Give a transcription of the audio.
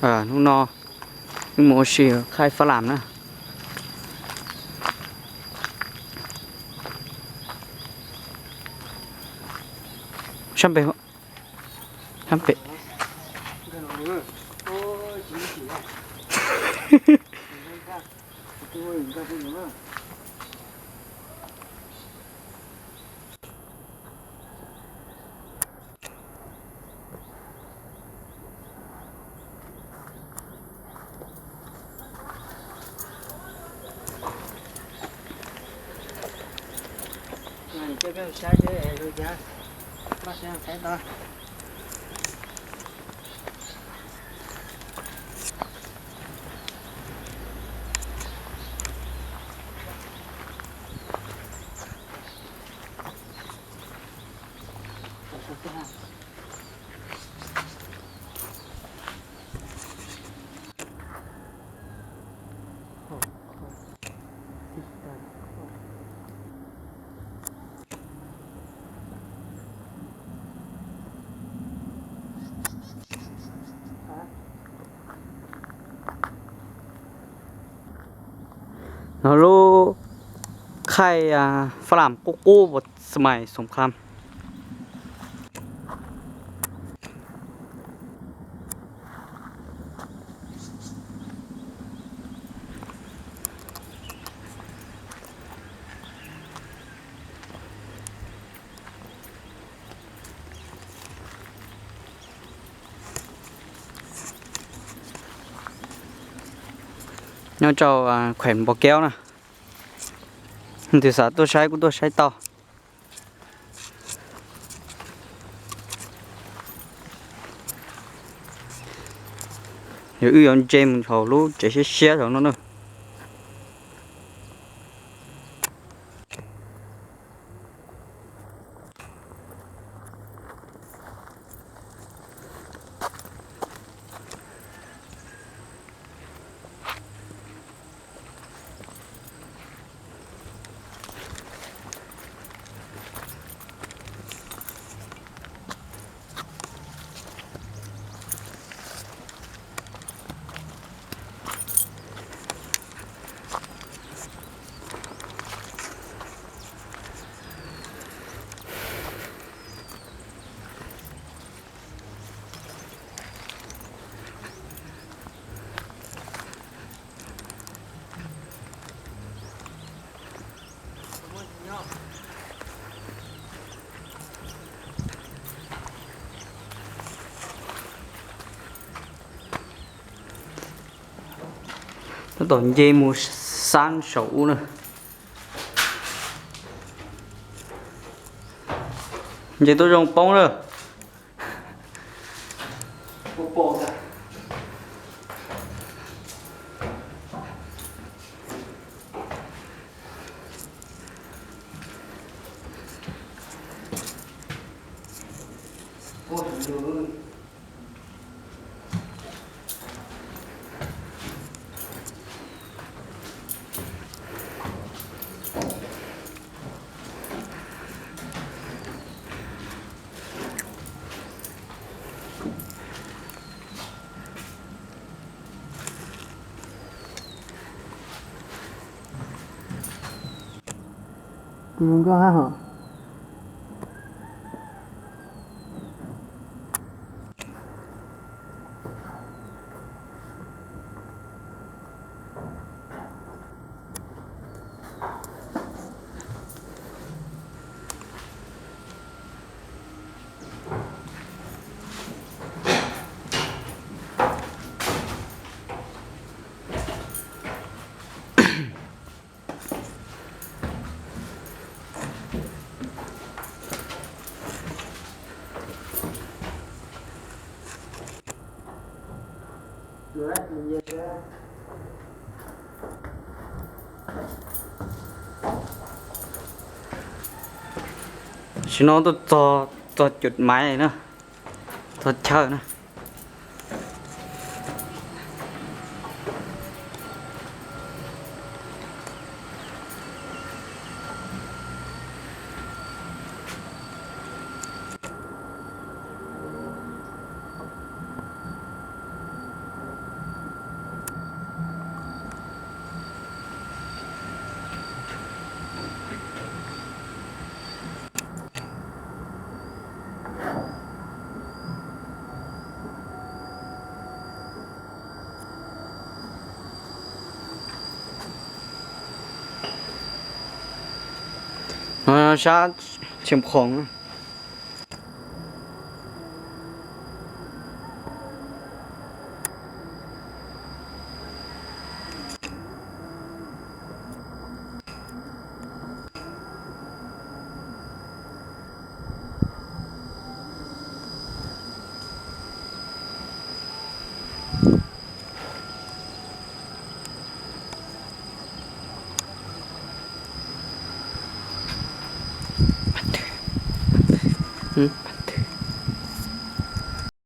Hnub no wb mus ua si Khaij Fab Lam na. Sab pem, sab pem. No lub Khaij Fab Lam qub qub, Smai Soo Kham. Nyob rau khuem Npau Keub na. Leej twg xav tuaj saib kuj tuaj saib tau. Yog wb yuav ntse mus hauv lub tsev siab siab hauv no na. Tab tom nce mus sab saum ub na. Nce tuaj zoo poob na. Kuv zoo nkauj hab hos. Tam sim no tuaj txog, txog cov maiv na, txog chaw na. Sab Xiaum Khoom.